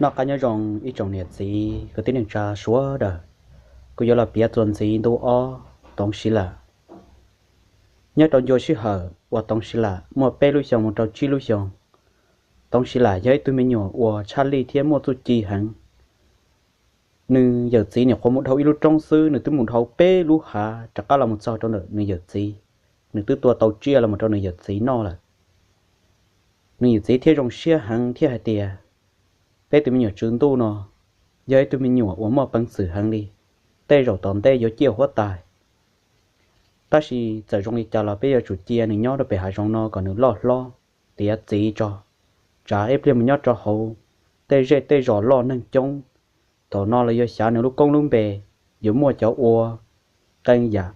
Noj qab nyob zoo ib tsoom niam txiv kwv tij neej tsa sawv daws. Kuv yuav los piav txuas ntxiv ntu ob Toov Siv Lam. Nyob rau ncua sij hawm uas Toov Siv Lam muaj peb lub xyoos mus rau tsib lub xyoos, Toov Siv Lam yog ib tug me nyuam uas tshaj lij thiab muaj txuj ci heev. Nws yawm txiv nyuam qhuav mus dhau ib lub roob xwb, nws twb mus dhau peb lub hav rov qab los mus txog rau ntawm nws yawm txiv. Nws twb tua tau tsiaj los mus rau nws yawm txiv noj lawm. Nws yawm txiv thiaj zoo siab heev thiaj hais tias, peb tus me nyuam tswv ntuj no yog ib tug me nyuam uas muaj peev xwm heev li, tej zaum tom ntej yuav ciaj huab tais. Tab sis txawm zoo li cas los peb yuav tsum cia nws nyob rau pem hav zoov no kom nws loj hlob, tiav txiv tso, tsam ib pliag mus nyob rau hauv tej zej tej zos loj neeg coob, thaum no lawv yuav xyav nws lub koob lub npe, yuav muaj cov ua qee yam,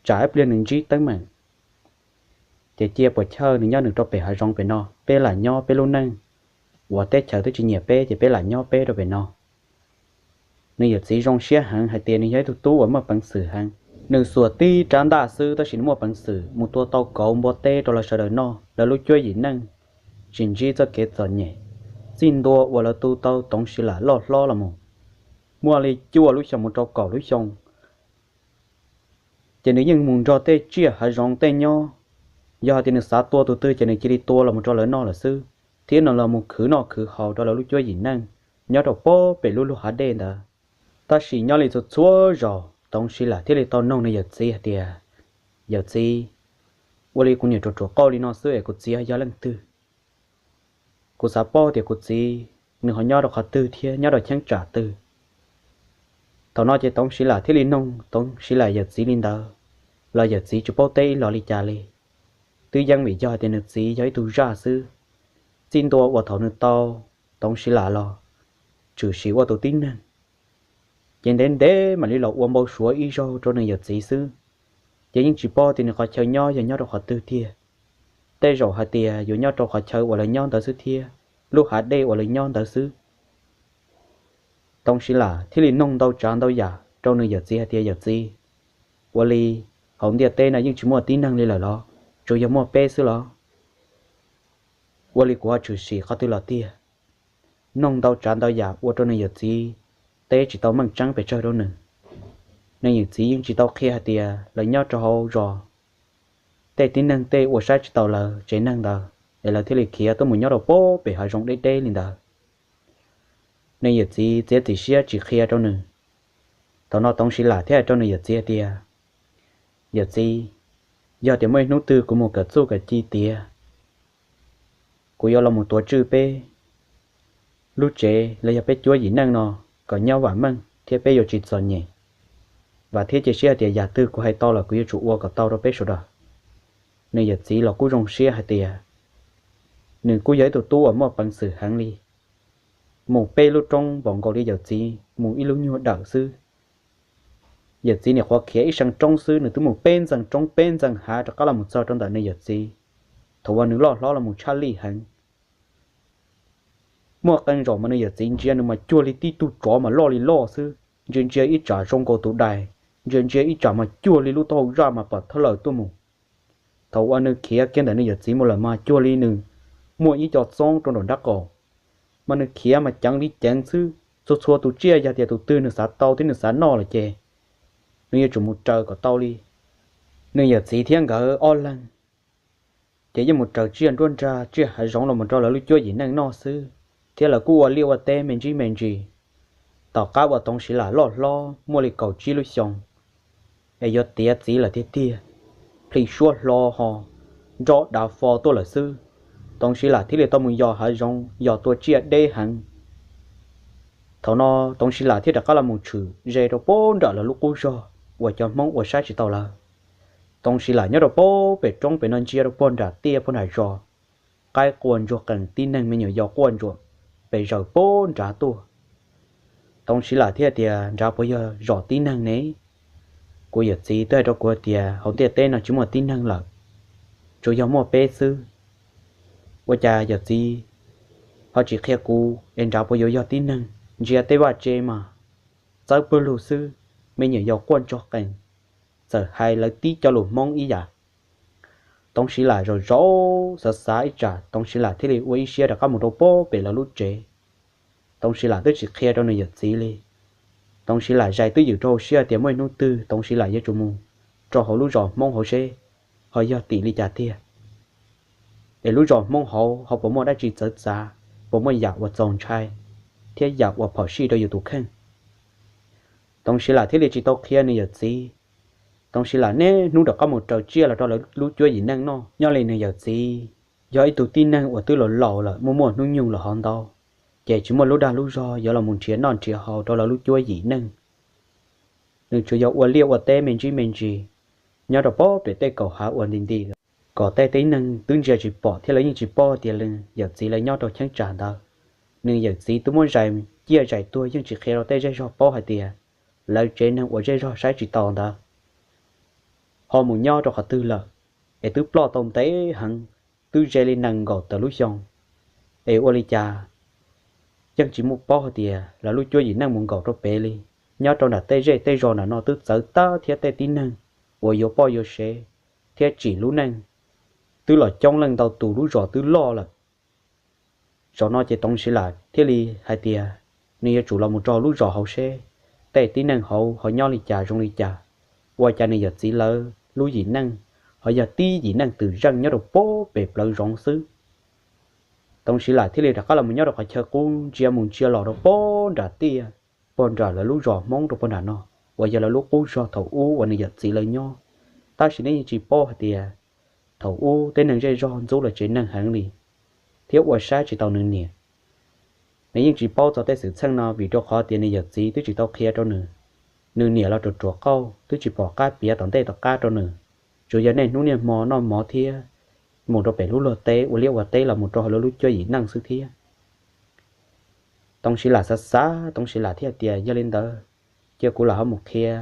tsam ib pliag nws ntsib teeb meem. Ces cia puas chawj nws nyob nws rau pem hav zoov pem no, peb lam nyob peb lub neej uas teb chaws twb tsis nyiam peb ces peb lam nyob peb rau pem no. Nws yawm txiv zoo siab heev hais tias nws yog ib tug tub uas muaj peev xwm heev. Nws xuas tib rab ntaj xwb tab sis nws muaj peev xwm mus tua tau kauv npua teb rau lawv sawv daws noj, lawv lub cuab yim neej tsis ntsib txoj kev txom nyem. Txij ntua uas lawv tu tau Toov Siv Lam loj hlob los mus, muaj li cuaj lub xyoos mus rau kaum lub xyoos, ces nws yeej mus nrog tej tsiaj hav zoov tej nyob. Yog hais tias nws xav tua tus twg ces nws cia li tua los mus rau lawv noj lawm xwb, thiab nws los mus khwv noj khwv haus rau lawv lub cuab yim neej nyob rau pem lub lub hav dej ntawd. Tab sis nyob li txhua txhua zaus Toov Siv Lam thiaj li tau noog nws yawm txiv hais tias, yawm txiv, ua li kuv niam ruam ruam qauj li no xwb es kuv txiv yog leej twg? Kuv xav paub tias kuv txiv nws ho nyob rau qhov twg thiab nyob rau cheeb tsam twg. Thaum no ces Toov Siv Lam thiaj li noog Toov Siv Lam yawm txiv li ntawd los yawm txiv tsis paub teb ib los li cas li. Twb yeej vim yog tias nws txiv yog ib tug zaj xwb. Txij ntua uas thaum nws tau Toov Siv Lam los tshwm sim ua tus tib neeg, ces ntev ntev mam li los ua npau suav ib zaug rau nws yawm txiv xwb. Ces yeej tsis paub tias nws qhov chaw nyob yog nyob rau qhov twg tiag. Tej zaum hais tias yuav nyob rau qhov chaw uas lawv nyob ntawd xwb thiab lub hav dej uas lawv nyob ntawd xwb. Toov Siv Lam thiaj li noog ntau tsav ntau yam rau nws yawm txiv hais tias, yawm txiv, ua li hauv ntiaj teb no yeej tsis muaj tib neeg li lawm los? Tsuas yog muaj peb xwb los? Ua li kuv ho tshwm sim qhov twg los tiag? Noog ntau tsav ntau yam ua rau nws yawm txiv teb tsis tau meej tseeb pes tsawg rau nws. Nws yawm txiv yeej tsis tau qhia hais tias lawv nyob rau hauv zos, tej tib neeg tej ua saib tsis taus lawv tsev neeg ntawd es lawv thiaj li khiav tuaj mus nyob rau pem hav zoov deb deb li ntawd. Nws yawm txiv txiav txim siab tsis qhia rau nws. Thaum no Toov Siv Lam thiaj hais rau nws yawm txiv hais tias, yawm txiv, yog tias muaj ib hnub twg kuv mus kawm txuj kawm ci tiav, kuv yuav los mus tuav tswj peb lub tsev los yog peb cuab yim neej no kom nyob vam meej thiab peb yuav tsis txom nyem. Vam thiab cia siab hais tias yam twg kuv hais tau los kuv yuav tsum ua kom tau rau peb sawv daws. Nws yawm txiv los kuj zoo siab hais tias nws kuj yog ib tug tub uas muaj peev xwm heev li. Mus peb lub roob npaum nkaus li yawm txiv mus ib lub nyuag dawm xwb. Yawm txiv nyuam qhuav khiav ib seem roob xwb nws twb mus peb ntxees roob peb ntxees hav rov qab los mus txog rau ntawm nws yawm txiv. Thaum uas nws loj hlob los mus tshaj lij heev. Muaj qee zaum mas nws yawm txiv ntsia nws mas cuag li tib tug tsov mas loj li loj xwb, ntsia ntsia ib tsam zoo nkaus tus dais, ntsia ntsia ib tsam mas cuag li lub taub hau zaj mas pom thawj lawm tuaj mus. Thaum uas nws khiav kiag ntawm nws yawm txiv mus lawm mas cuag li nws muaj ib co txoob rau nraum nraub qaum, mas nws khiav mas ceev li ceev xwb. Txhua txhua tus tsiaj yog tias tus twg nws xav tau thiab nws xav noj lawm ces nws yuav tsum mus raws kom tau li. Nws yawm txiv thiab nkawd ob leeg ces yeej mus raws tsiaj nruab nrag tsiaj hav zoov los mus rau lawv lub cuab yim neej noj xwb, thiab lawv kuj ua liaj ua teb me ntsis me ntsis. Tom qab uas Toov Siv Lam loj hlob muaj li kaum tsib lub xyoos es yuav tiav txiv lawm tiag tiag, plhis suab hlo ho nro dav fo tuaj lawm xwb, Toov Siv Lam thiaj li tau mus yos hav zoov yos tua tsiaj deb heev. Thaum no Toov Siv Lam thiaj rov qab los mus tshwm ze rau pem nram lawv lub qub zog uas cov Hmoob ua saib tsis taus lawv. Toov Siv Lam nyob rau pem pem roob pem no ntsia rau pem nram tiaj pem nram zos, qaib quaj ntsuag qees tib neeg me nyuam yaus quaj ntsuag pes zaws pem nrad tuaj. Toov Siv Lam thiaj tias, nrad puas yog zos tib neeg ne? Kuv yawm txiv twb hais rau kuv tias hauv ntiaj teb no tsis muaj tib neeg lawm, tsuas yog muaj peb xwb. Ua cas yawm txiv ho tsis qhia kuv es nrad puas yuav yog tib neeg? Ntsia tej vaj tse mas txawb pawg lug xwb, me nyuam yaus quaj ntsuag qees, txawm hais lawv tib co lus Hmoob ib yam. Toov Siv Lam zaum zaum xav xav ib tsam Toov Siv Lam thiaj li ua ib siab rov qab mus rau pem lawv lub tsev. Toov Siv Lam twb tsis qhia rau nws yawm txiv li. Toov Siv Lam zais twj ywm rau hauv siab tias muaj ib hnub twg Toov Siv Lam yuav tsum mus rau hauv lub zos Hmoob hauv seb ho yog tim li cas tiag, es lub zos Hmoob hauv ho puas muaj dab tsi txawv txav, puas muaj yam uas txaus ntshai thiab yam uas phom sij rau yus tus kheej. Toov Siv Lam thiaj li tsis tau qhia nws yawm txiv. Toov Siv Lam niaj hnub rov qab mus raws tsiaj los rau lawv lub cuab yim neej noj. Nyob li nws yawm txiv yog ib tug tib neeg uas twb laus laus lawm, muaj muaj hnub nyoog lawm hov ntau, ces tsis muaj lub dag lub zog yuav los mus nrhiav noj nrhiav haus rau lawv lub cuab yim neej. Nws tsuas yog ua liaj ua teb me ntsis me ntsis nyob rau pem tej kaum hav uas nti nti lawm, kom tej tib neeg twb ntsia tsis pom thiab lawv yeej tsis paub tias nws yawm txiv lawv nyob rau cheeb tsam ntawd. Nws yawm txiv twb muab zais ciaj zais tuag yeej tsis qhia rau tej zej zog paub hais tias lawv tsev neeg ua zej zog saib tsis taus ntawd ho mus nyob rau qhov twg lawm, es twb ploj tau ntev heev, twb ze li nees nkaum tawm lub xyoo, es ua li cas yeej tsis muaj paub hais tias lawv lub cuab yim neej mus nkaum rau pem li. Nyob rau nram tej zej tej zos nram no twb txawv tag thiab tej tib neeg uas yuav poj yuav sev thiab tsim lub neej twb los coob leej ntau tus, lub zos twb loj lawm. Zaum no ces Toov Siv Lam thiaj li hais tias nws yuav tsum los mus rau lub zos hauv seb tej tib neeg hauv ho nyob li cas zoo li cas, ua cas nws yawm txiv lawv lub yim neej ho yog tib yim neej twm zeej nyob rau pem plawv zoov xwb. Toov Siv Lam thiaj li rov qab los mus nyob rau qhov chaw qub ntsia mus ntsia los rau pog nram tiaj, pog nram lawv lub zos Hmoob rau pog nram no, uas yog lawv lub qub zog thaum ub uas nws yawm txiv lawv nyob. Tab sis nws yeej tsis paub hais tias thaum ub tej neeg zej zog ntxub lawv tsev neeg heev li thiab ua saib tsis taus nws niam. Nws yeej tsis paub txog tej xwm txheej no vim rau qhov tias nws yawm txiv twb tsis tau qhia rau nws. Nws niam los ruam ruam qauj twb tsis pom qab piav tom ntej tom qab rau nws, tsuas yog niaj hnub niaj hmo noj mov thiab mus rau pem lub luag teb ua liaj ua teb los mus rau hauv lawv lub cuab yim neej xwb thiab. Toov Siv Lam xav xav, Toov Siv Lam thiaj tias yog li ntawd cia kuv lam ho mus qhia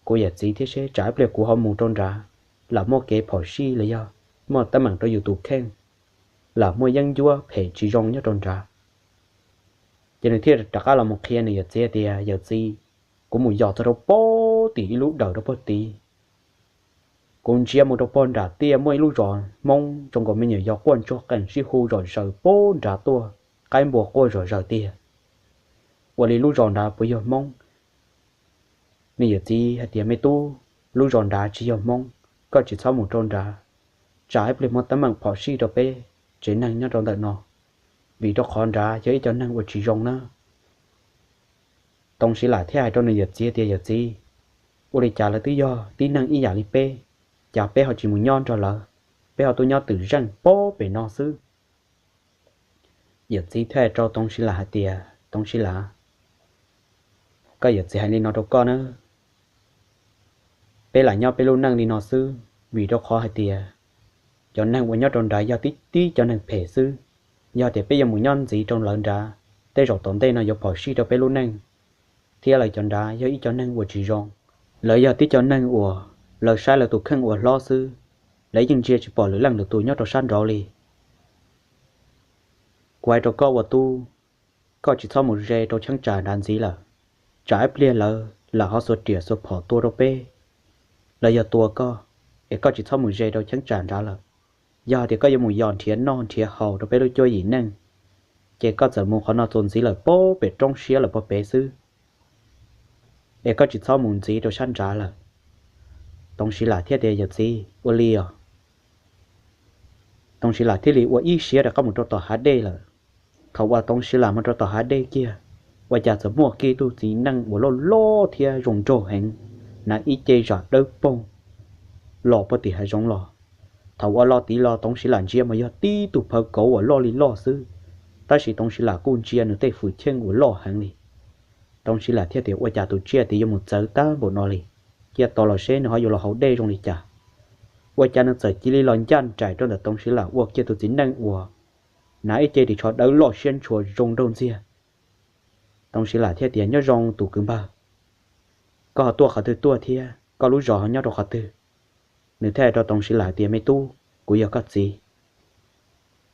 kuv yawm txiv thiab seb tsam ib pliag kuv ho mus rau nrad lam muaj kev phom sij los yog muaj teeb meem rau yus tus kheej, lam muaj yeeb ncuab phem tsis zoo nyob rau nrad. Ces nws thiaj rov qab los mus qhia nws yawm txiv tias yawm txiv, kuv mus yos txog rau pog tim ib lub dawm rau pog tid, kuv ntsia mus rau pog nram tiaj muaj ib lub zos Hmoob zoo nkaus me nyuam yog quaj ntsuag qees sib hu zom zaws pog nrad tuaj, qaib npua quaj zom zaws tiag. Ua li lub zos nrad puas yog Hmoob? Nws yawm txiv hais tias me tub, lub zos nrad tsis yog Hmoob, koj tsis txhob mus rau nrad, tsam ib pliag muaj teeb meem phom sij rau peb tsev neeg nyob rau ntawm no, vim rau qhov nrad yog ib co neeg uas tsis zoo na. Toov Siv Lam thiaj hais rau nws yawm txiv tias yawm txiv, ua li cas lawv twb yog tib neeg ib yam li peb, cas peb ho tsis mus nyob nrog lawv, peb ho tuaj nyob twm zeej pog pem no xwb? Yawm txiv thiaj hais rau Toov Siv Lam hais tias Toov Siv Lam, koj yawm txiv hais li no rau koj na, peb lam nyob peb lub neej li no xwb vim rau qhov hais tias cov neeg uas nyob rau nrad yog tib tib cov neeg phem xwb. Yog tias peb yuav mus nyob ntxiv rau lawv nrad, tej zaum tom ntej no yuav phom sij rau peb lub neej, thiab lawv cov nrad yog ib co neeg uas tsis zoo. Lawv yog tib co neeg uas lawv saib lawv tus kheej ua hlob xwb, lawv yeej ntsia tsis pom lwm leej lwm tus nyob rau sab nraud li. Kuv hais rau koj ua tub, koj tsis txhob mus ze rau cheeb tsam nrad ntxiv lawm, tsam ib pliag lawv lam ho xuas riam xuas phom tua rau peb los yog tua koj, es koj tsis txhob mus ze rau cheeb tsam nrad lawm. Yog hais tias koj yuav mus yos nrhiav noj nrhiav haus rau peb lub cuab yim neej, ces koj txawm mus qhov no txuas ntxiv lawm pog pem roob siab lawm pog pem xwb, es koj tsis txhob mus ntxiv rau sab nrad lawm. Toov Siv Lam thiaj tias yawm txiv, ua li os. Toov Siv Lam thiaj li ua ib siab rov qab mus rau tom hav dej lawm. Thaum uas Toov Siv Lam mus rau tom hav dej kiag, ua cas txawm muaj kiag ib tug txiv neej uas loj loj thiab zoo nraug heev, hnav ib ce zam dawb paug los pog tim hav zoov los. Thaum uas los tid los Toov Siv Lam ntsia mas yog tib tug phawv kauv uas loj li loj xwb, tab sis Toov Siv Lam kuj ntsia nws tej hwm cheej uas loj heev li. Toov Siv Lam thiaj tias ua cas tus tsiaj tid yuav mus txawv tag npaum no li, cia tos los seb nws ho yuav los haus dej zoo li cas. Ua cas nws txawm cia li los ncaj nraim rau ntawm Toov Siv Lam ua kiag tus txiv neej uas hnav ib ce ris tsho dawb loj siab ntshua zoo nraug ntxiag. Toov Siv Lam thiaj tias nyob zoo tus kwv npawg, koj ho tuaj qhov twg tuaj thiab koj lub zos ho nyob rau qhov twg? Nws thiaj hais rau Toov Siv Lam hais tias me tub, kuv yog koj txiv.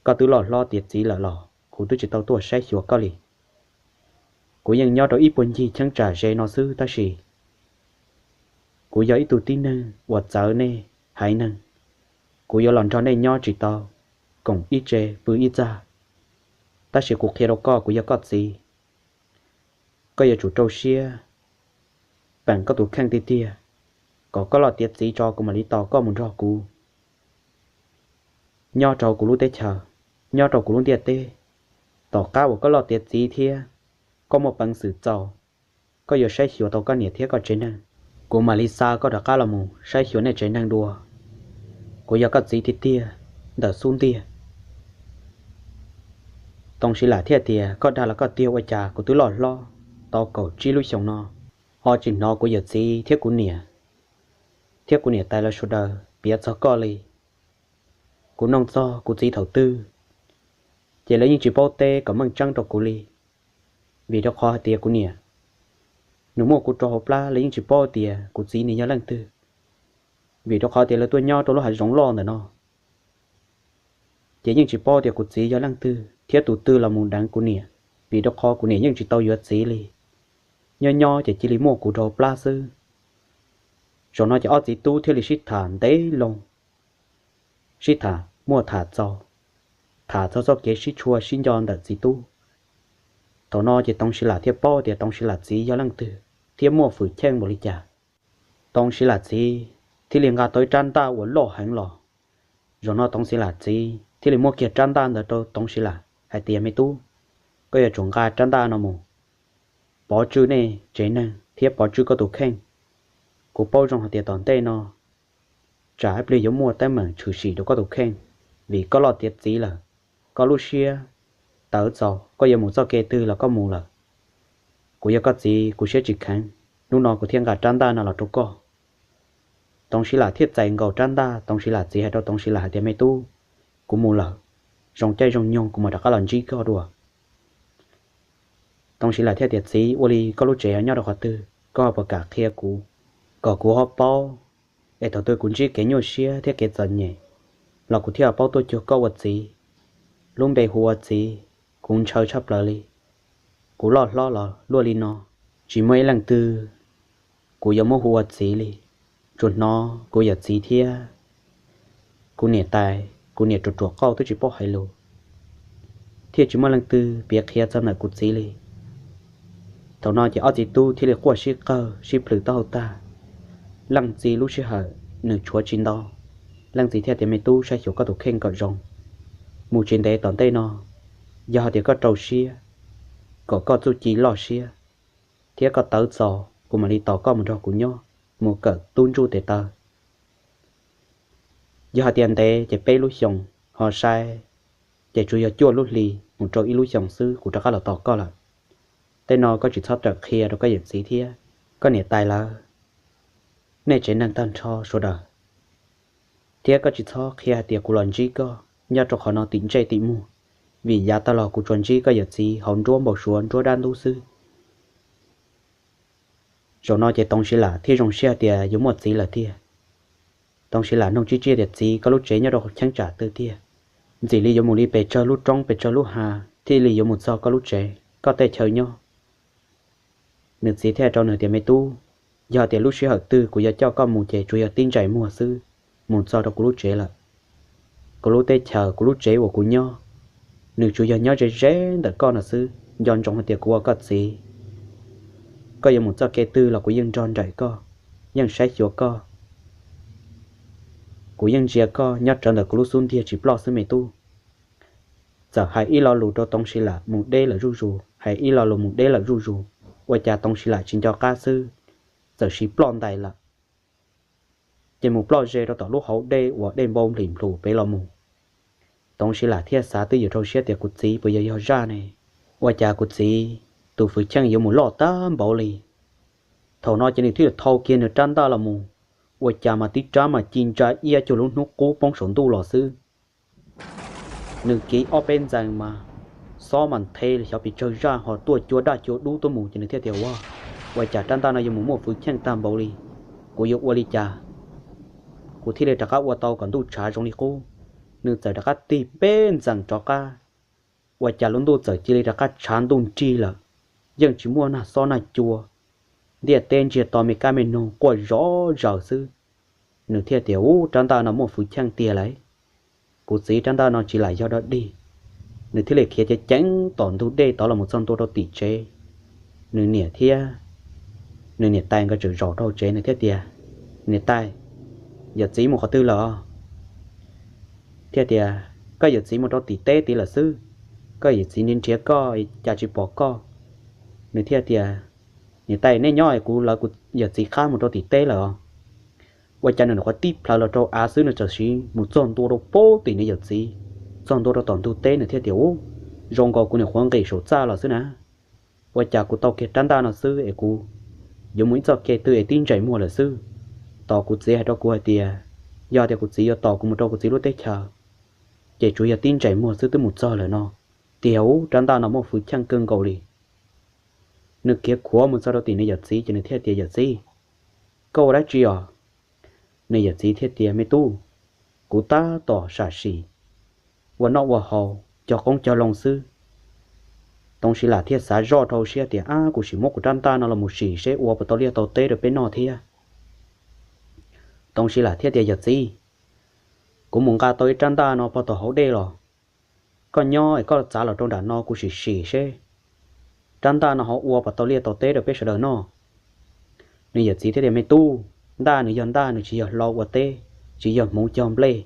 Koj twb loj hlob tiav txiv lawm los kuv twb tsis tau tuaj saib xyuas koj li. Kuv yeej nyob rau ib puag ncig cheeb tsam ze no xwb tab sis kuv yog ib tug tib neeg uas txawv nej haiv neeg. Kuv yuav los nrog nej nyob tsis tau, koom ib tse pw ib txaj. Tab sis kuv qhia rau koj, kuv yog koj txiv, Koj yuav tsum rau siab peem koj tus kheej tiag tiag, kom koj loj tiav txiv tso kuv mam li tos koj mus nrog kuv nyob rau kuv lub teb chaws, nyob rau kuv lub ntiaj teb. Tom qab uas koj loj tiav txiv thiab koj muaj peev xwm txaus, koj yuav saib xyuas tau koj niam thiab koj tsev neeg, kuv mam li xa koj rov qab los mus saib xyuas nej tsev neeg dua. Kuv yog koj txiv tiag tiag ntawm xub ntiag. Toov Siv Lam thiaj tias, koj dag los koj tiag, ua cas kuv twb loj hlob tau kaum tsib lub xyoos no ho tsis hnov kuv yawm txiv thiab kuv niam, thiab kuv niam tais lawv sawv daws piav txog koj li. Kuv nug txog kuv txiv thaum twg, ces lawv yeej tsis paub teb kom meej tseeb rau kuv li. Vim rau qhov hais tias kuv niam, nws muaj kuv rau hauv plab, lawv yeej tsis paub tias kuv txiv nws yog leej twg. Vim rau qhov tias lawv tuaj nyob rau lub hav zoov loj ntawm no, ces yeej tsis paub tias kuv txiv yog leej twg thiab tus twg los mus deev kuv niam, vim rau qhov kuv niam yeej tsis tau yuav txiv li. Nyob nyob ces cia li muaj kuv rau hauv plab xwb. Zaum no ces ob txiv tub thiaj li sib tham ntev loo, sib tham muaj tham txaus, tham txog txoj kev sib tshua sib nco ntawm txiv tub. Thaum no ces Toov Siv Lam thiaj paub tias Toov Siv Lam txiv yog leej twg thiab muaj fwm cheej npaum li cas. Toov Siv Lam txiv thiaj li nqa tau ib rab ntaj uas loj heev los. Zaum no Toov Siv Lam txiv thiaj li muab kiag rab ntaj ntawd rau Toov Siv Lam hais tias, me tub, koj yuav tsum nqa rab ntaj no mus pov tswj nej tsev neeg thiab pov tswj koj tus kheej. Kuv paub zoo hais tias tom ntej no tsam ib pliag yuav muaj teeb meem tshwm sim rau koj tus kheej, vim koj loj tiav txiv lawm, koj lub siab tawv txaus, koj yuav mus txoj kev twg los koj mus lawm. Kuv yog koj txiv, kuv siab tsis kheev, hnub no kuv thiaj nqa rab ntaj no los rau koj. Toov Siv Lam thiaj txais nkaus rab ntaj, Toov Siv Lam txiv hais rau Toov Siv Lam hais tias, me tub, kuv mus lawm, zoo caij zoo nyoog kuv mam rov qab los ntsib koj dua. Toov Siv Lam thiaj tias, txiv, ua li koj lub tsev nyob rau qhov twg, koj puas kam qhia kuv, kom kuv ho paub, es thaum twg kuv ntsib kev nyuaj siab thiab kev txom nyem los kuv thiaj paub tuaj cuag koj ua txiv. Lub npe hu ua txiv, kuv ntshaw tshaj plaws li. Kuv loj hlob los luaj li no, tsis muaj ib leej twg kuv yuav muab hu ua txiv li. Tsuas hnov kuv yawm txiv thiab kuv niam tais, kuv niam ruam ruam qauj twb tsis paub hais lus, thiaj tsis muaj leej twg piav qhia txog ntawm kuv txiv li. Thaum no ces ob txiv tub thiaj li quaj sib qawg sib plhws taub hau tag. Leej txiv lub sij hawm nws tshuav tsis ntau, leej txiv thiaj tias, me tub, saib xyuas koj tus kheej kom zoo, mus tsis ntev tom ntej no, yog hais tias koj rau siab kom koj txuj ci loj siab thiab koj tawv txaus, kuv mam li tos koj mus nrog kuv nyob, mus kawm tub ntsuj tes taw. Yog hais tias ntev ces peb lub xyoos, ho saib ces tsuas yog cuaj lub hli mus rau ib lub xyoos xwb kuv rov qab los tos koj lawm. Tej no koj tsis txhob rawm qhia rau koj yawm txiv thiab koj niam tais lawv, nej tsev neeg tag nrho sawv daws, thiab koj tsis txhob qhia hais tias kuv los ntsib koj nyob rau qhov no tim ntsej tim muag, vim yav tag los kuv tsuas ntsib koj yawm txiv hauv nruab npau suav nruab dab ntub xwb. Zaum no ces Toov Siv Lam thiaj zoo siab hais tias yuav muaj txiv lawm tiag. Toov Siv Lam nug tsib tsib tias, txiv, koj lub tsev nyob rau cheeb tsam twg tiag? Ntxim li yuav mus li pes tsawg lub roob pes tsawg lub hav thiaj li yuav mus txog koj lub tsev, koj tej chaw nyob. Nws txiv thiaj rau nws tias, me tub, yog tias lub sij hawm twg kuv yuav coj koj mus ces tsuas yog tib ntsais muag xwb, mus txog rau kuv lub tsev lawm. Kuv lub teb chaws, kuv lub tsev uas kuv nyob, nws tsuas yog nyob ze ze ntawm koj no xwb. Nco ntsoov hais tias kuv ua koj txiv, koj yuav mus txoj kev twg los kuv yeej nrog nraim koj, yeej saib xyuas koj. Kuv yeej ntsia koj nyob rawv ntawm kuv lub xub ntiag tsis ploj xwb me tub. Txawm hais ib lo lus rau Toov Siv Lam mus deb lawm zuj zus, hais ib lo lus mus deb lawm zuj zus, ua cas Toov Siv Lam tsis nco qab xwb, txawm siv ploj ntais lawm, ces mus ploj ze rau tom lub hauv dej uas dej npau nplim nplhum pem los mus. Toov Siv Lam thiaj xav twj ywm rau siab tias, kuv txiv puas yog yog zaj ne? Ua cas kuv txiv tus fwv cheej yuav mus loj tag npaum li? Thaum no ces nws thiaj li thau kiag nws rab ntaj los mus, ua cas mas tib rab mas ci ntsa iab cuag lub hnub qub poob saum ntuj los xwb. Nws kiv ob peb ntxees mas xob mas nthe li xyov pes tsawg zaj ho tuaj cua daj cua dub tuaj mus, ces nws thiaj tias, ua, ua cas rab ntaj no yuav mus muaj fwv cheej tag npaum li? Kuv yuav ua li cas kuv thiaj li rov qab ua tau kom ntuj tshav zoo li qub? Nws txawm rov qab tig peb ntxees rov qab, ua cas lub ntuj txawm cia li rov qab tshav ntuj nrig lawm, yeej tsis muaj nag xob nag cua, ntiaj teb ntsiag to me kab me noog quaj zov zaws xwb. Nws thiaj tias, ub, rab ntaj no muaj fwv cheej tiag lauj, kuv txiv, rab ntaj no tsis lam yog dog dig. Nws thiaj li khiav ceev ceev tom ntug dej tod los mus txog ntua rau tim tsev. nws niam thiab nws niam tais nkawd tseem zaum rau tsev, nws thiaj tias, Niam tais, yawm txiv mus qhov twg lawm? Thiaj tias, Koj yawm txiv mus rau tim teb tid lawm xwb, koj yawm txiv nrhiav nrhiav koj cas tsis pom koj. Nws thiaj tias, Niam tais, nej nyob es kuv lawv kuv yawm txiv qab mus rau tim teb lawm os. Ua cas nws nyuam qhuav tib plhaw los rau av xwb nws txawm sim mus txog ntua rau pem tim nws yawm txiv, txog ntua rau tom ntug teb, nws thiaj tias, Ub, zoo nkaus kuv nyuam qhuav nqis saum txaj los xwb na. Ua cas kuv tau kiag rab ntaj no xwb es kuv yuav mus ib txoj kev twg es tib ntsais muag lawm xwb. Tos kuv txiv hais rau kuv hais tias, yog tias kuv txiv yuav tos kuv mus rau kuv txiv lub teb chaws, ces tsuas yog tib ntsais muag xwb twb mus txog lawm no. Tiag, ub, rab ntaj no muaj hwj chim kawg nkaus li. Nws khiav khuav mus txog rau tim nws yawm txiv ces nws thiaj tias, Yawm txiv, koj ua dab tsi os? Nws yawm txiv thiaj tias, Me tub, kuv tab tom sam sim ua noj ua haus cog qoob cog loo xwb. Toov Siv Lam thiaj xav zoj rau siab tias, Ab, kuv sim muab kuv rab ntaj no los mus sim seb ua puas tau liaj tau teb rau peb noj thiab. Toov Siv Lam thiaj tias, Yawm txiv, kuv mus nqa tau ib rab ntaj no pog tom hauv dej los, koj nyob es koj txav los rau nram no kuv sim sim seb rab ntaj no ho ua puas tau liaj tau teb rau peb sawv daws noj. Nws yawm txiv thiaj tias, Me tub, ntaj nws yog ntaj, nws tsis yog hlau ua teb, tsis yog hmoov cog nplej.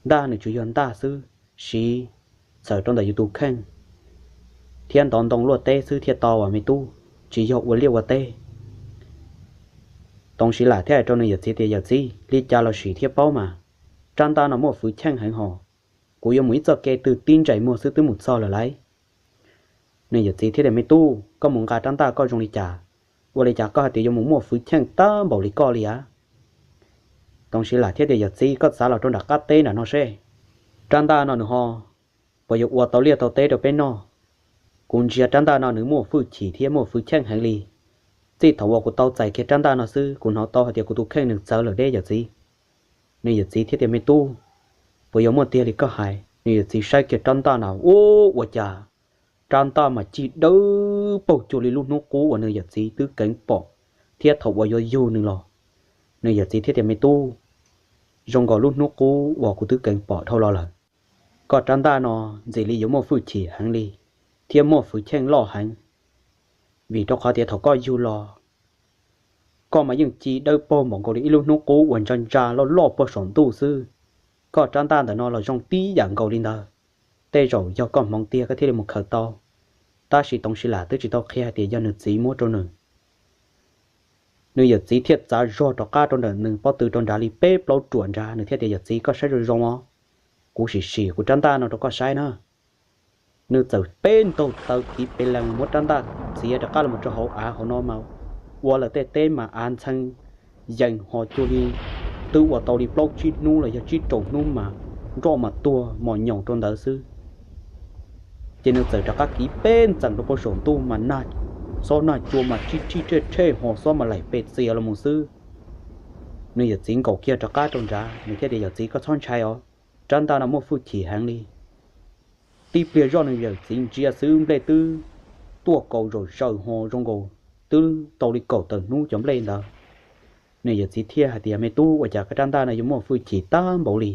Ntaj nws tsuas yog ntaj xwb, siv txhawm rau ntawm yus tus kheej thiab ntov ntoo luaj teb xwb thiaj tau as me tub, tsis yog ua liaj ua teb. Toov Siv Lam thiaj hais rau nws yawm txiv tias, Yawm txiv, li cas los sim thiab paub mas, rab ntaj no muaj hwj chim heev hos, kuv yuav mus ib txoj kev twg tib ntsais muag xwb twb mus txog lawm lauj. Nws yawm txiv thiaj tias, Me tub, koj mus nqa rab ntaj koj zoo li cas? Ua li cas koj hais tias yuav mus muaj hwj chim tag npaum li koj li as? Toov Siv Lam thiaj tias, Yawm txiv, koj txav los rau nram qab teb nram no seb, rab ntaj no nws ho puas yuav ua tau liaj tau teb rau peb noj. Kuv ntsia rab ntaj no nws muaj hwj chim thiab muaj hwj chim heev li. Txij thaum uas kuv tau txais kiag rab ntaj no xwb, kuv hnov tau hais tias kuv tus kheej nws txawv lawm deb, yawm txiv. Nws yawm txiv thiaj tias, Me tub, puas yuav muaj tiag li koj hais? Nws yawm txiv saib kiag rab ntaj no, ub, ua cas rab ntaj mas cig dawb paug cuag li lub hnub qub uas nws yawm txiv twb keev pom thiab thaum uas yuav yug nws los. Nws yawm txiv thiaj tias, Me tub, zoo nkaus lub hnub qub uas kuv twb keev pom dhau los lawm. Koj rab ntaj no ntxim li yuav muaj hwj chim heev li thiab muaj hwj chim loj heev, vim rau qhov tias thaum koj yug los, koj mas yeej ci dawb paug npaum nkaus li ib lub hnub qub uas ntsa ntsa loj loj puag saum ntuj xwb. Koj rab ntaj ntawm no los zoo tib yam nkaus li ntawd. Tej zaum yog koj hmoov tiag koj thiaj li mus khaws tau. Tab sis Toov Siv Lam twb tsis tau qhia hais tias yog nws txiv muab rau nws. Nws yawm txiv thiaj txav zog rov qab rau ntawm nws pob tw rau nrad li peb plaub ruam nrad, nws thiaj tias, Yawm txiv, koj saib zoo zoo os, kuv sim sim kuv rab ntaj no rau koj saib na. Nws txawm peb ntaug taw kiv pes lees muab rab ntaj txiav rov qab los mus rau hauv av hauv no mas ua lawm tej teb mas av ntxhee yees ho cuag li twb ua tau li plaub tsib hnub los yog tsib rau hnub mas nroj mas tuag mos nyoos rau ntawd xwb. Ces nws txawm rov qab kiv peb ntxees rau puag saum ntuj mas nag, xob nag cua mas tsib rhij rhej rhej ho xob mas laim pes txias los mus xwb. Nws yawm txiv nkaum kiag rov qab rau nrad, nws thiaj tias, Yawm txiv, koj txhob ntshai os, rab ntaj no muaj hwj chim heev li. Tib pliag zoj nws yawm txiv ntsia xwb nplej twb tuaj kaus zaum zaws ho zoo nkaus twb tau li kaum tawm hnub cov nplej ntawd. Nws yawm txiv thiaj hais tias, Me tub, ua cas koj rab ntaj no yuav muaj hwj chim tag npaum li?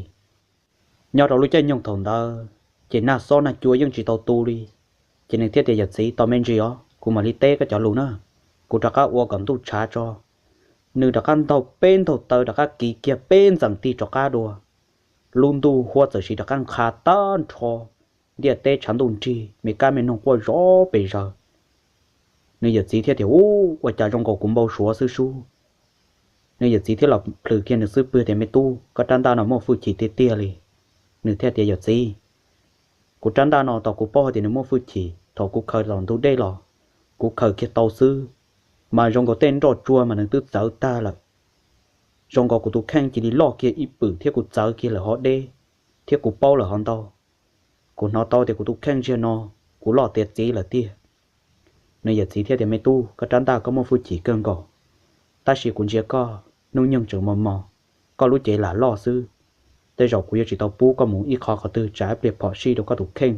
Nyob rau lub caij nyoog thaum ntawd ces nag xob nag cua yeej tsis tau tu li. Ces nws thiaj tias, Yawm txiv, tos me ntsis os, kuv mam li teb koj cov lus na, kuv rov qab ua kom ntuj tshav tso. Nws rov qab ntaug peb ntaug taw rov qab kiv kiag peb ntxees tig rov qab dua. Lub ntuj huab txawm sim rov qab nqha tag nrho, ntiaj teb tshav ntuj nrig, me kab me noog quaj zov pes zaws. Nws yawm txiv thiaj tias, Ub, ua cas zoo nkaus kuv npau suav xwb sub. Nws yawm txiv thiaj los plhws kiag nws xub pwg tias, Me tub, koj rab ntaj no muaj hwj chim tiag tiag li. Nws thiaj tias, Yawm txiv, kuv rab ntaj no tos kuv paub hais tias nws muaj hwj chim thaum kuv khaws tom ntug dej los, kuv khaws kiag tau xwb, mas zoo nkaus tej nroj tsuag mas nws twb txawv tag lawm. Zoo nkaus kuv tus kheej cia li loj kiag ib pwm thiab kuv txawv kiag lawm hov deb, thiab kuv paub lawm hov ntau. Kuv hnov tau tias kuv tus kheej zaum no kuv loj tiav txiv lawm tiag. Nws yawm txiv thiaj tias, Me tub, koj rab ntaj koj muaj hwj chim kawg nkaus, tab sis kuv ntsia koj hnub nyoog tseem mos mos, koj lub cev lam loj xwb. Tej zaum kuv yuav tsis tau pub koj mus ib qho qhov twg tsam ib pliag phom sij rau koj tus kheej.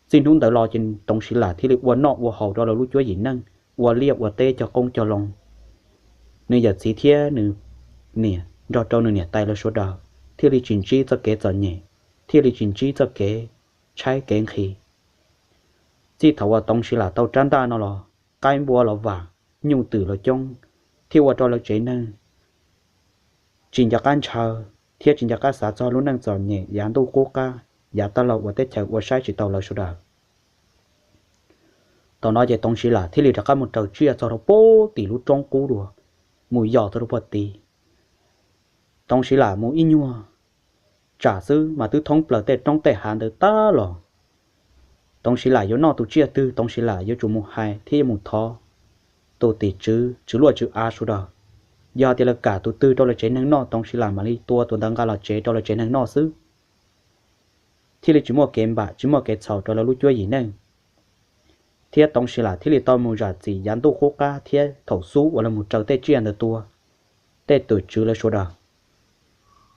Txij hnub ntawd los ces Toov Siv Lam thiaj li ua noj ua haus rau lawv lub cuab yim neej, ua liaj ua teb cog qoob cog loo. Nws yawm txiv thiab nws niam nrog rau nws niam tais lawv sawv daws thiaj li tsis ntsib txoj kev txom nyem, thiaj li tsis ntsib txoj kev tshaib kev nqhis. Txij thaum uas Toov Siv Lam tau rab ntaj no los, qaib npua los vam, nyuj twm los coob, thiaj ua rau lawv tsev neeg tsis nco qab ntshaw thiab tsis nco qab xav txog lub neej txom nyem yav ntuj qub qab yav tag los uas teb chaws ua saib tsis taus lawv sawv daws. Thaum no ces Toov Siv Lam thiaj li rov qab mus raws tsiaj txog rau pem tim lub roob qub dua, mus yos txog rau puag tid. Toov Siv Lam mus ib nyuag tsam xwb mas twb thoob plaws tej roob tej hav ntawd tag los. Toov Siv Lam yuav noj tus tsiaj twg Toov Siv Lam yuav tsum mus hais thiab yuav mus thov tus tim tswv tswv luaj tswv av sawv daws. Yog tias lawv kam tus twg rau lawv tsev neeg noj Toov Siv Lam mam li tua tus ntawd nqa los tsev rau lawv tsev neeg noj xwb, thiaj li tsis muaj kev npam tsis muaj kev txhaum rau lawv lub cuab yim neej. Thiab Toov Siv Lam thiaj li tau mus zam txim yav ntuj qub qab thiab thaum xub uas lawv mus raws tej tsiaj ntawd tua tej tus tswv lawv sawv daws.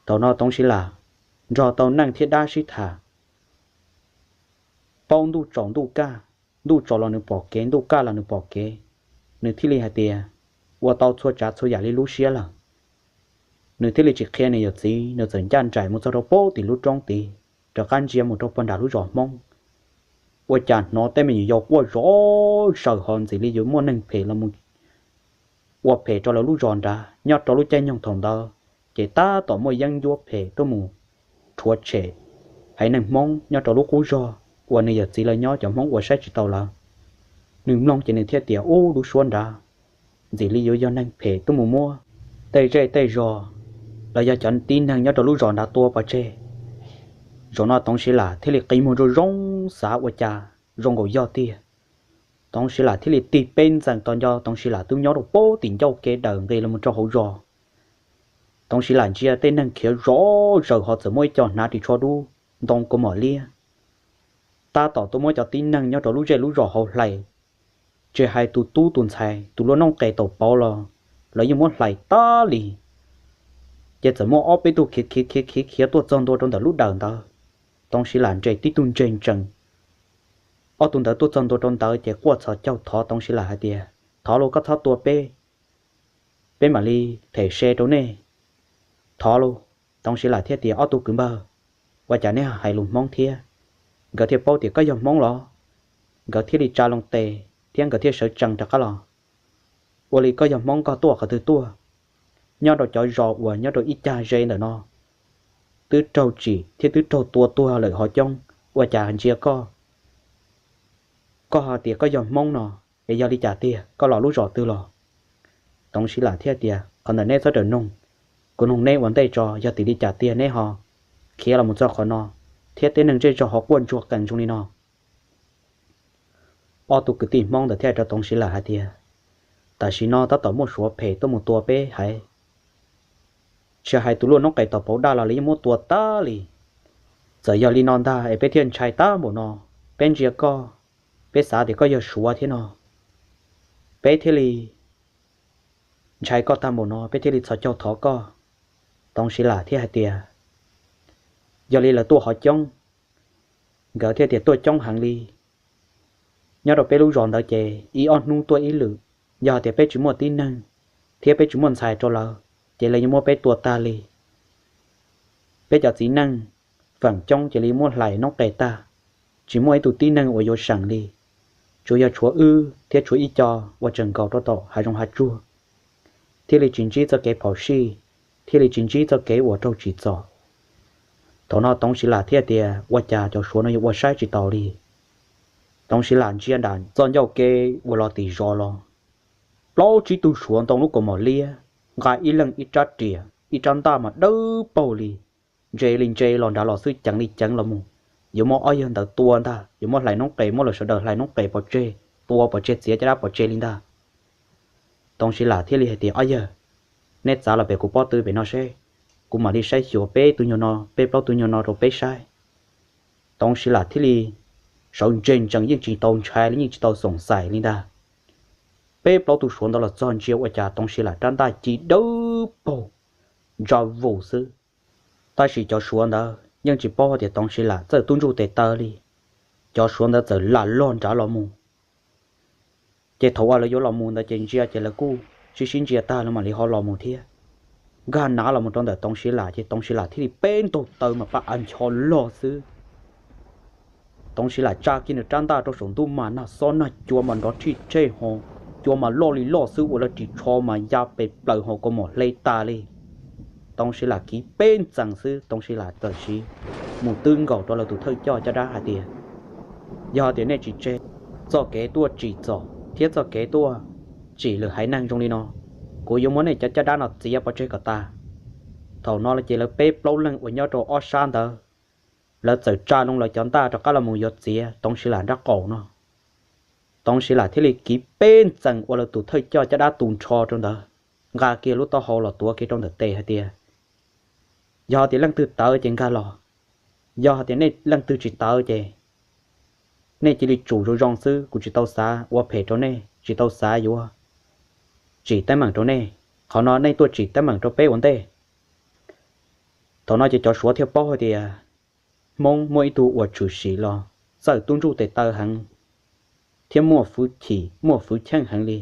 Thaum no Toov Siv Lam nrog tau neej thiab dab sib tham, paub ntuj tsaus ntuj kaj, ntuj tsaus los nws pom kev, ntuj kaj los nws pom kev, nws thiaj li hais tias ua tau txhua tsav txhua yam li lub siab lawm. Nws thiaj li tsis qhia nws yawm txiv, nws txawm ncaj nraim mus txog rau pem tim lub roob tid, rov qab ntsia mus rau puag nram lub zos Hmoob. Ua cas hnov tej me nyuam yaus quaj zom zaws ho ntxim li yuav muaj neeg phem los mus ua phem rau lawv lub zos nrad. Nyob rau lub caij nyoog thaum ntawd ces tab tom muaj yeeb ncuab phem tuaj mus rhuav tshem haiv neeg Hmoob nyob rau lub qub zog uas nws yawm txiv lawv nyob, cov Hmoob ua saib tsis taus lawv. Nws mloog ces nws thiaj tias ub, lub suab nrad ntxim li yuav yog neeg phem tuaj mus muab tej zej tej zos los yog cov tib neeg nyob rau lub zos nrad tua pov tseg. Zaum no Toov Siv Lam thiaj li qi muag zoo zoo xav ua cas zoo nkaus yog tiag. Toov Siv Lam thiaj li tig peb ntxees tos nco Toov Siv Lam twb nyob rau pem tim ncauj kev daws nqis los mus rau hauv zos. Toov Siv Lam ntsia tej neeg khiav zom zaws ho txawm muaj ib co hnav ris tsho dub ntoo kaus mom liab, tab tom tuaj muab cov tib neeg nyob rau lub zej lub zos hauv hlais. Tsis hais tus tub tus ntxhais tus luaj noob qes taus pauv los lawv yeej muab hlais tas li. Ces txawm muaj ob peb tug khiav khiav khiav khiav khiav tuaj txog ntua rau ntawm lub dawm ntawd. Toov Siv Lam nres tib tug ntseg ntsees. Ob tug ntawd tuaj txog ntua rau ntawd ces quaj txhos caug thov Toov Siv Lam hais tias, thov lauj, koj txhob tua peb, peb mam li them se rau nej, thov lauj. Toov Siv Lam thiaj tias, ob tug kwv npawg, ua cas neb hais lus Hmoob thiab? Nkawd thiaj paub tias koj yog Hmoob los, nkawd thiaj li tsa loo tes thiab nkawd thiaj sawv tsees rov qab los. Ua li koj yog Hmoob koj tuaj qhov twg tuaj? Nyob rau cov zos uas nyob rau ib cag ze ntawm no twb raug tsim thiab twb raug tua tuag lawm ho coob, ua cas ntsia koj, koj hais tias koj yog Hmoob no, es yog li cas tiag, koj los lub zos twg los? Toov Siv Lam thiaj tias, qhov ntawd neb txhob rawm noog, kuv noog neb ua ntej tso, yog tim li cas tiag neb ho khiav los mus txog qhov no, thiab tib neeg zej zog ho quaj ntsuag qees zoo li no. Ob tug kwv tij Hmoob ntawd thiaj hais rau Toov Siv Lam hais tias, tam sim no tab tom muaj Suav phem tuaj mus tua peb haiv, tsis hais tus luaj noob qes taus pauv daj los lawv yeej muab tua tas li. Txawm yog li no ntag es peb thiaj ntshai tag npaum no. Peb ntsia koj, peb xav tias koj yog Suav thiab no, peb thiaj li ntshai koj tag npaum no, peb thiaj li txhos caug thov koj. Toov Siv Lam thiaj hais tias, yog li lawv tuaj ho coob? Nkawd thiaj tias, tuaj coob heev li. Nyob rau peb lub zos ntawd ces ib ob hnub tuaj ib lwm. Yog tias peb tsis muaj tib neeg thiab peb tsis muaj ntxhais rau lawv, ces lawv yeej muab peb tua tag li. Peb cov txiv neej feem coob ces lawv muab hlais noob qes tag, tsis muaj ib tug tib neeg uas yuav seem li. Tsuas yog tshuav wb thiab tshuav ib co uas tseem nkaum rau tom hav zoov hav tsuag, thiaj li tsis ntsib txoj kev phom sij, thiaj li tsis ntsib txoj kev uas raug tsim txom. Thaum no Toov Siv Lam thiaj tias, ua cas cov Suav no yuav ua saib tsis taus li. Toov Siv Lam ntsia nram txoj ncauj kev uas los tim zos los, plaub tsib tug Suav ntoo lub kaus mom liab, nqa ib leeg ib rab riam, ib rab ntaj mas dawb paug li, ntse li ntse los nrad los xwb, ceev li ceev los mus. Yuav muab ob yawg ntawd tua ntag, yuav muab hlais noob qes, muab lawv sawv daws hlais noob qes pov tseg, tua pov tseg, txiav caj dab pov tseg li ntag. Toov Siv Lam thiaj li hais tias, ob yawg, neb txav los pem kuv pob tw pem no seb, kuv mam li saib xyuas peb tus nyuag no, peb plaub tus nyuag no rau peb saib. Toov Siv Lam thiaj li sawv ntseg ntsees, yeej tsis tau ntshai li, yeej tsis tau xoom xais li ntag. Peb plaub tug Suav ntawd los txog ntsia ua cas Toov Siv Lam rab ntaj ci dawb paug ntsa vus xwb. Tab sis cov Suav ntawd yeej tsis paub tias Toov Siv Lam txawj tub ntsuj tes taw li. Cov Suav ntawd txawm lam log nrad los mus. Ces thaum uas lawv yuav los mus ntawd ces ntsia ces lawv kuj sib sib ntsia tag lawv mam li ho los mus thiab. Nkag nav los mus rau ntawm Toov Siv Lam ces Toov Siv Lam thiaj li peb ntaug taw mas pab av ncho log xwb. Toov Siv Lam tsa kiag nws rab ntaj rau saum ntuj mas nag xob nag cua mas nrov tshij tshej ho, cua mas loj li loj xwb ua lawv ris tsho mas ya pes plaws ho kaus mom hle tas li. Toov Siv Lam kiv peb ntxees xwb Toov Siv Lam txawm siv mus twb nkaus rau lawv tus thawj coj caj dab hais tias, yog tias nej tsis tseg txoj kev tuaj tsim txom thiab txoj kev tuaj tsim lwm haiv neeg zoo li no, kuv yuav muab nej cov caj dab no txiav pov tseg kom tas. Thaum no ces lawv peb plaub leeg uas nyob rau ob sab ntawd, lawv txawm tsa loo lawv cov ntaj rov qab los mus yuav txiav Toov Siv Lam nrab qaum no. Toov Siv Lam thiaj li kiv peb ntxees ua lawv tus thawj coj caj dab tu nrho rau ntawd, nqa kiag lub taub hau los tuav kiag rau ntawm tes hais tias, yog tias leej twg tawv ces nkag los, yog tias nej leej twg tsis tawv ces nej cia li tsum zoo zoo xwb, kuv tsis tau xav ua phem rau nej, tsis tau xav yuav tsim teeb meem rau nej, qhov no nej tuaj tsim teeb meem rau peb ua ntej. Thaum no ces cov Suav thiaj paub hais tias Hmoob muaj ib tug uas tshwm sim los txawj tub ntsuj tes taw heev thiab muaj fwv chim muaj fwv cheej heev li.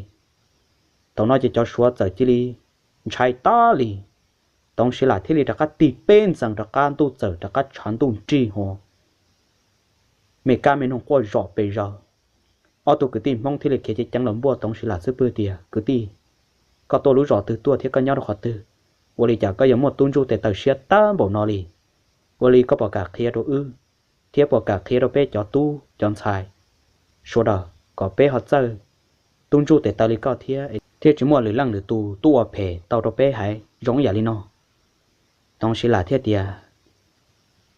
Thaum no ces cov Suav txawm cia li ntshai tas li. Toov Siv Lam thiaj li rov qab tig peb ntxees rov qab, ntuj txawm rov qab tshav ntuj nrig ho, me kab me noog quaj zom pes zaws. Ob tug kwv tij Hmoob thiaj li khiav ceev ceev los npuaj Toov Siv Lam xub pwg tias, kwv tij, koj tuaj lub zos twg tuaj thiab koj nyob rau qhov twg? Ua li cas koj yuav muaj tub ntsuj tes taw siab tag npaum no li? Ua li koj puas kam qhia rau wb thiab puas kam qhia rau peb cov tub cov ntxhais sawv daws kom peb ho txawj tub ntsuj tes taw li koj thiab, thiaj tsis muaj lwm leej lwm tus tuaj ua phem tau rau peb haiv zoo ib yam li no? Toov Siv Lam thiaj tias,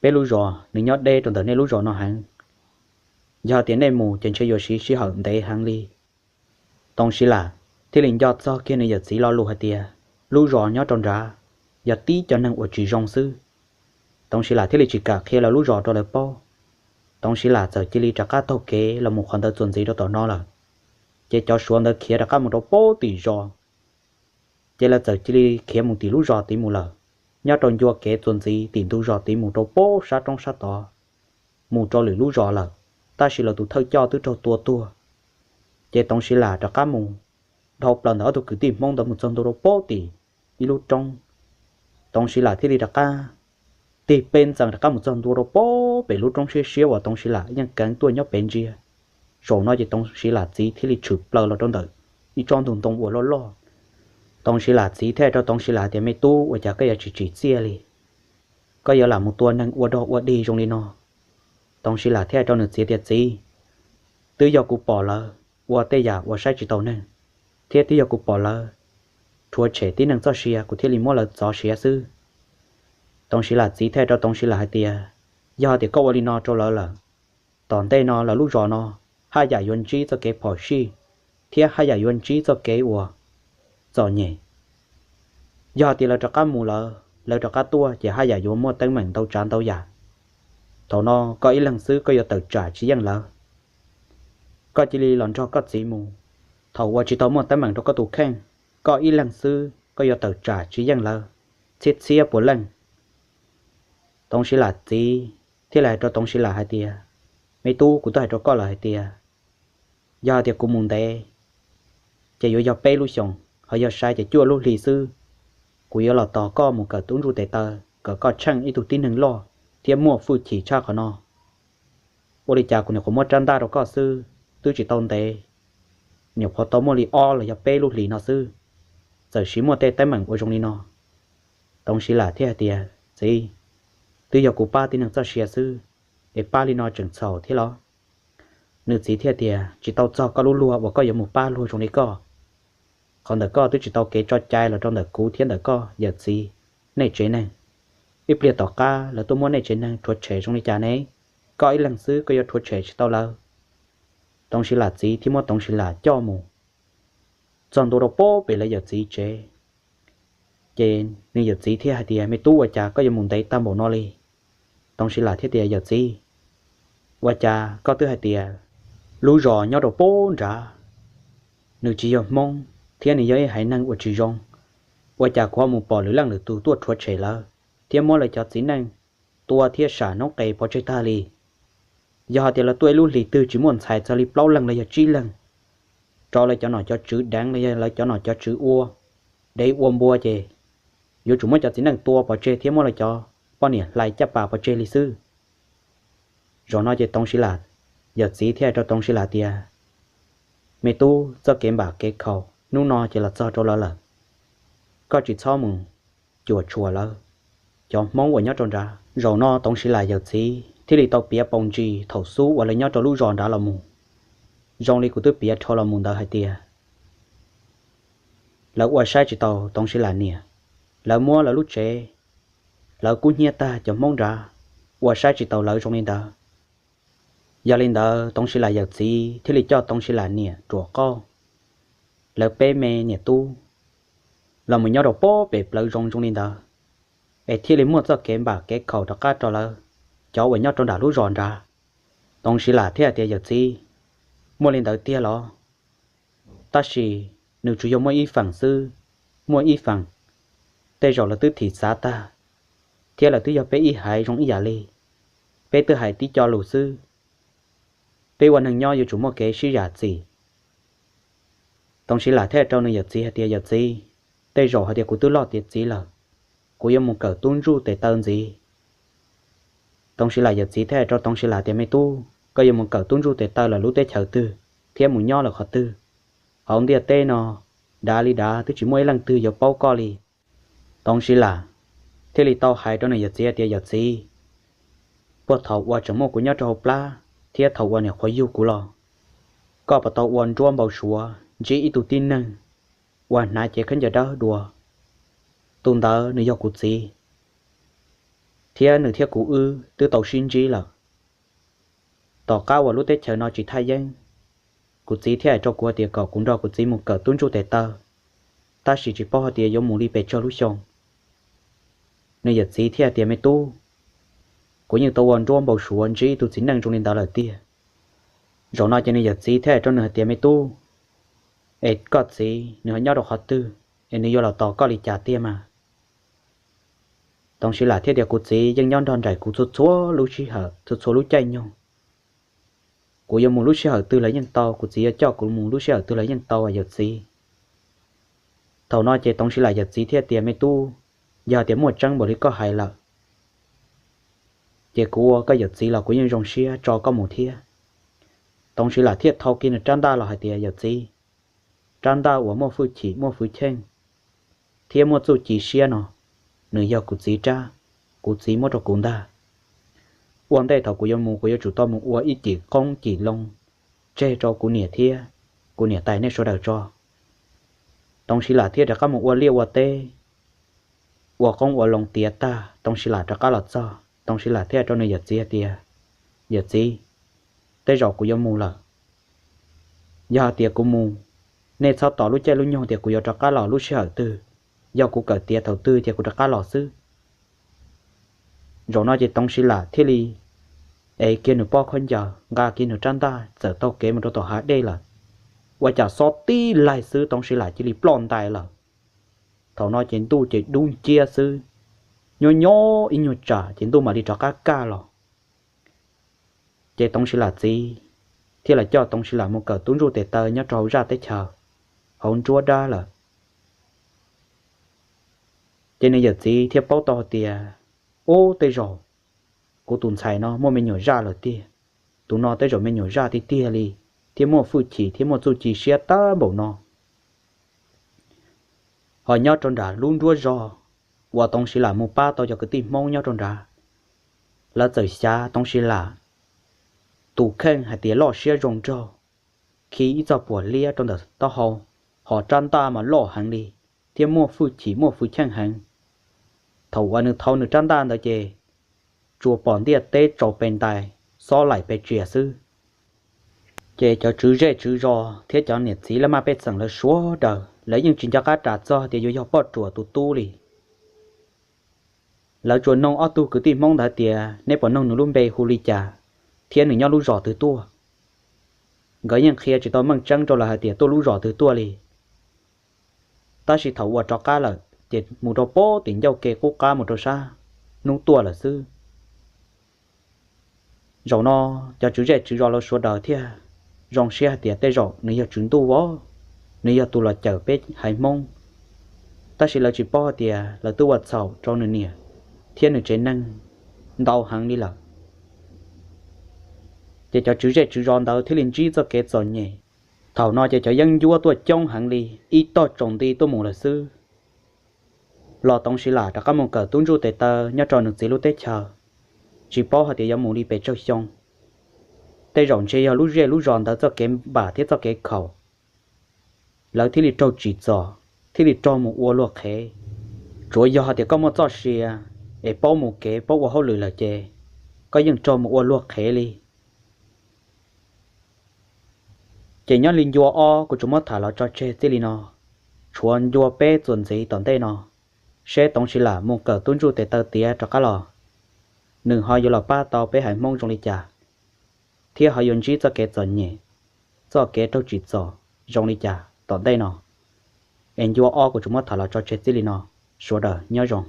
peb lub zos nws nyob deb rau ntawm nej lub zos no heev, yog tias nej mus ces ntshe yuav siv sij hawm ntev heev li. Toov Siv Lam thiaj li nco txog kiag nws yawm txiv lo lus hais tias, lub zos nyob rau nrad yog tib cov neeg uas tsis zoo xwb. Toov Siv Lam thiaj li tsis kam qhia lawv lub zos rau lawv paub. Toov Siv Lam txawm cia li rov qab taug kev los mus qhov ntawd txuas ntxiv rau tom no lawm. Ces cov Suav ntawd khiav rov qab mus rau pem tim zos, ces lawv txawm cia li khiav mus tim lub zos tid mus lawm. Nyob rau ncua kev txuas ntxiv tim ntug zos tid mus rau pem sab roob sab tod, mus rau lwm lub zos lawm, tab sis lawv tus thawj coj twb raug tua tuag. Ces Toov Siv Lam rov qab mus dhau plaws ntawm ob tug kwv tij Hmoob ntawd mus txog ntua rau pem tim ib lub roob. Toov Siv Lam thiaj li rov qab tig peb ntxees rov qab mus txog ntua rau pem lub roob siab siab uas Toov Siv Lam yeej keev tuaj nyob pem ntsia. Zaum no ces Toov Siv Lam txiv thiaj li tshwm plaws los rau ntawm ib tsob ntug ntoo uas loj loj. Toov Siv Lam txiv thiaj hais rau Toov Siv Lam tias, me tub, ua cas koj yuav tsis tsim txiaj li? Koj yuav lam mus tua neeg ua dog ua dig zoo li no? Toov Siv Lam thiaj hais rau nws txiv tias, txiv, twb yog kuv pom lawv ua tej yam uas saib tsis taus neeg, thiab twb yog kuv pom lawv rhuav tshem tib neeg txoj sia kuv thiaj li muab lawv txov siav xwb. Toov Siv Lam txiv thiaj hais rau Toov Siv Lam hais tias, yog tias koj ua li no rau lawv lawm, tom ntej no lawv lub zos no haj yam yuav ntsib txoj kev phom sij thiab haj yam yuav ntsib txoj kev uas txom nyem. Yog tias lawv rov qab mus lawm, lawv rov qab tuaj ces haj yam yuav muaj teeb meem ntau tsav ntau yam. Thaum no koj ib leeg xwb koj yuav tawm tsam tsis yeej lawv. Koj cia li los nrog koj txiv mus. Thaum uas tsis tau muaj teeb meem rau koj tus kheej, koj ib leeg xwb koj yuav tawm tsam tsis yeej lawv txhiab txhiab puas leej. Toov Siv Lam txiv thiaj li hais rau Toov Siv Lam hais tias, me tub, kuv twb hais rau koj lawm hais tias, yog tias kuv mus ntev ces yuav yog peb lub xyoos, ho yog sai ces cuaj lub hlis xwb. Kuv yuav los tos koj mus kawm tub ntsuj tes taw kom koj tsheej ib tug tib neeg loj thiab muaj hwj chim tshaj qhov no. Ua li cas kuv nyuam qhuav muab rab ntaj rau koj xwb, twb tsis tau ntev, nyuam qhuav tau muaj li ob los yog peb lub hlis no xwb, txawm siv muaj tej teeb meem ua zoo li no. Toov Siv Lam thiaj hais tias, txiv, twb yog kuv pab tib neeg txoj sia xwb, es pab li no tseem txhaum thiab los? Nws txiv thiaj tias, tsis tau txog koj lub luag uas koj yuav mus pab luag zoo li koj. Qhov ntawm koj twb tsis tau kev tso cai los rau ntawm kuv thiab ntawm koj yawm txiv nej tsev neeg. Ib pliag tom qab lawv tuaj muab nej tsev neeg rhuav tshem zoo li cas ne? Koj ib leeg xwb koj yuav rhuav tshem tsis tau lawv. Toov Siv Lam txiv thiaj muab Toov Siv Lam coj mus txog ntua rau pem lawv yawm txiv tsev. Ces nws yawm txiv thiaj hais tias, me tub, ua cas koj yuav mus ntev tag npaum no li? Toov Siv Lam thiaj tias, yawm txiv, ua cas koj twb hais tias lub zos nyob rau pem nrad, nws tsis yog Hmoob thiab nws yog ib haiv neeg uas tsis zoo, ua cas kuv ho mus pom lwm leej lwm tus tuaj rhuav tshem lawv thiab muab lawv cov txiv neej tua thiab sam noob qes pov tseg tag li? Yog hais tias lawv tuaj ib lub hlis twg tsis muaj ntxhais txog li plaub leeg los yog tsib leeg, rau lawv cov nom cov tswv deev los yog lawv cov nom cov tswv ua dev ua npua ces yuav tsum muab cov txiv neej tua pov tseg thiab muab lawv cov poj niam hlais caj pas pov tseg li xwb. Zaum no ces Toov Siv Lam Yawm txiv thiaj hais rau Toov Si Las tias, Me tub, txoj kev npam kev khaum hnub no ces los txog rau lawv lawm, koj tsis txhob mus cuam tshuam lawv. Cov Hmoob uas nyob rau nrad, zaum no Toov Si Las yawm txiv thiaj li tau piav paus ntsis thaum xub uas lawv nyob rau lub zos nrad los mus, zoo li kuv twb piav dhau los mus ntawd hais tias lawv ua saib tsis taus Toov Si Las niam, lawv muab lawv lub tsev, lawv kub hnyiab tag cov Hmoob nrad, ua saib tsis taus lawv zoo li ntawd. Yog li ntawd Toov Si Las yawm txiv thiaj li coj Toov Si Las niam ruam qauj, lawv peb me niam tub los mus nyob rau pob pem plawv zoov zoo li ntawd, es thiaj li muaj txoj kev npam kev khaum rov qab rau lawv cov uas nyob rau nram lub zos nrad. Toov Si Las thiaj hais tias, Yawm txiv, muaj li ntawd tiag los? Tab sis nws tsuas yog muaj ib feem xwb, muaj ib feem, tej zaum lawv twb thim xav tag, thiab lawv twb yog peb ib haiv zoo ib yam li, peb twb hais tib co lus xwb, peb ua neeg nyob yuav tsum muaj kev sib zam txim. Toov Si Las thiaj rau nws yawm txiv hais tias, Yawm txiv, tej zaum hais tias kuv twb loj tiav txiv lawm, kuv yuav mus kawm tub ntsuj tes taw ntxiv. Toov Si Las yawm txiv thiaj hais rau Toov Si Las tias, Me tub, koj yuav mus kawm tub ntsuj tes taw lawm lub teb chaws twg thiab mus nyob lawm qhov twg? Hauv ntiaj teb no dav li dav twb tsis muaj ib leej twg yuav paub koj li. Toov Si Las thiaj li tau hais rau nws yawm txiv hais tias, Yawm txiv, puag thaum uas tseem muaj kuv nyob rau hauv plab thiab thaum uas niam qhuav yug kuv los, koj puas tau ua nruab npau suav ntsib ib tug tib neeg uas hnav cev khaub ncaws dawb dua? Tus ntawd nws yog kuv txiv, thiab nws thiab kuv wb twb tau sib ntsib lawm. Tom qab uas lub teb chaws no tsis thaj yeeb, kuv txiv thiaj hais rau kuv tias kom kuv nrog kuv txiv mus kawm tub ntsuj tes taw, tab sis tsis paub hais tias yuav mus li pes tsawg lub xyoo. Nws yawm txiv thiaj tias, Me tub, kuv yeej tau ua nruab npau suav ntsib tus txiv neej zoo li ntawd lawm tiag. Zaum no ces nws yawm txiv thiaj hais rau nws hais tias, Me tub, es koj txiv nws ho nyob rau qhov twg, es nws yuav los tos koj li cas tiag mas? Toov Si Las thiaj tias, Kuv txiv yeej nyob nrog nraim kuv txhua txhua lub sij hawm, txhua txhua lub caij nyoog. Kuv yuav mus lub sij hawm twg los yeej tau, kuv txiv yuav coj kuv mus lub sij hawm twg los yeej tau as yawm txiv. Thaum no ces Toov Si Las yawm txiv thiaj tias, Me tub, yog tias muaj tseeb npaum li koj hais lawm, ces kuv ua koj yawm txiv los kuv yeej zoo siab tso koj mus thiab. Toov Si Las thiaj thau kiag nws rab ntaj los hais tias, Yawm txiv, rab ntaj uas muaj hwj chim muaj hwj chim thiab muaj txuj ci siab no, nws yog kuv txiv rab, kuv txiv muab rau kuv ntag. Ua ntej thaum kuv yuav mus kuv yuav tsum tau mus ua ib cim qoob cim loo tseg rau kuv niam thiab kuv niam tais nej sawv daws tso. Toov Si Las thiaj rov qab mus ua liaj ua teb, ua qoob ua loo tiav tag, Toov Si Las rov qab los txog, Toov Si Las thiaj rau nws yawm txiv hais tias, Yawm txiv, tej zaum kuv yuav mus lawm. Yog hais tias kuv mus, nej txhob tos lub caij lub nyoog tias kuv yuav rov qab los lub sij hawm twg, yog kuv kawm tiav thaum twg ces kuv rov qab los xwb. Zaum no ces Toov Si Las thiaj li ev kiag nws pob khaub ncaws, nqa kiag nws rab ntaj txawm taug kev mus rau tom hav dej lawm. Ua cas xob tib laig xwb Toov Si Las cia li ploj ntais lawm. Thaum no ces ntuj ces dub nciab xwb, nyob nyob ib nyuag tsam ces ntuj mam li rov qab kaj los. Ces Toov Si Las txiv thiaj los coj Toov Si Las mus kawm tub ntsuj tes taw nyob rau hauv zaj teb chaws, hauv nruab dab lawm. Ces nws yawm txiv thiaj paub tau hais tias, Ub, tej zaum kuv tus ntxhais no muaj me nyuam zaj lawm tiag. Tus no tej zaum me nyuam zaj tiag tiag li, thiab muaj hwj chim thiab muaj txuj ci siab tag npaum no. Ho nyob rau nram lub nruab zos uas Toov Si Las mus pab tau cov kwv tij Hmoob nyob rau nrad, lawv txawm xyav Toov Si Las tus kheej hais tias loj siab zoo nraug, khi ib txoj puam liab rau ntawm taub hau, ho rab ntaj mas loj heev li, thiab muaj hwj chim muaj hwj chim heev. Thaum uas nws thau nws rab ntaj ntawd ces tsuas pom ntiaj teb tsaus pe ntais, xob laim pe tsias xwb. Ces cov tswv zej tswv zos thiab cov niam txiv laj maj pej xeem lawv sawv daws lawv yeej tsis nco qab ras txog tias yuav yog poj ruam tus tub li. Lawv tsuas noog ob tug kwv tij Hmoob ntawd tias, Neb puas noog nws lub npe hu li cas thiab nws nyob lub zos twg tuaj? Nkawd yeej qhia tsis tau meej tseeb rau lawv hais tias tuaj lub zos twg tuaj li. Tab sis thaum uas rov qab lawm ces mus rau pob tim ncauj ke qub qab mus rau sab hnub tuaj lawm xwb. Zaum no cov tswv zej tswv zos lawv sawv daws thiaj zoo siab hais tias tej zaum nws yog tswv ntuj os, nws yog tus los cawm peb haiv Hmoob. Tab sis lawv tsis paub hais tias lawv twb ua txhaum rau nws niam thiab nws tsev neeg ntau heev li lawm. Ces cov tswv zej tswv zos ntawd thiaj li ntsib txoj kev txom nyem. Thaum no ces cov yeeb ncuab tuaj coob heev li, ib tog tsaus nti tuaj mus lawm xwb. Los Toov Siv Lam rov qab mus kawm tub ntsuj tes taw nyob rau nws txiv lub teb chaws, tsis paub hais tias yuav mus li pes tsawg xyoo. Tej zaum ntshe yog lub zej lub zos ntawd txoj kev npam thiab txoj kev khaum, lawv thiaj li raug tsim txom, thiaj li raug mus ua luag qhev. Tsuav yog hais tias koj muaj txoj sia es paub mus kev paub ua hauj lwm lawm ces koj yeej raug mus ua luag qhev li. Ces nyob li ncua ob kuv tsuas muab tham los tso tseg txij li no, tshuav ncua peb txuas ntxiv tom ntej no, seb Toov Siv Lam mus kawm tub ntsuj tes taw tiav rov qab los, nws ho yuav los pab tau peb haiv Hmoob zoo li cas, thiab ho yuav ntsib txoj kev txom nyem, txoj kev raug tsim txom zoo li cas tom ntej no. Es ncua ob kuv tsuas muab tham los tso tseg txij li no, sawv daws nyob zoo.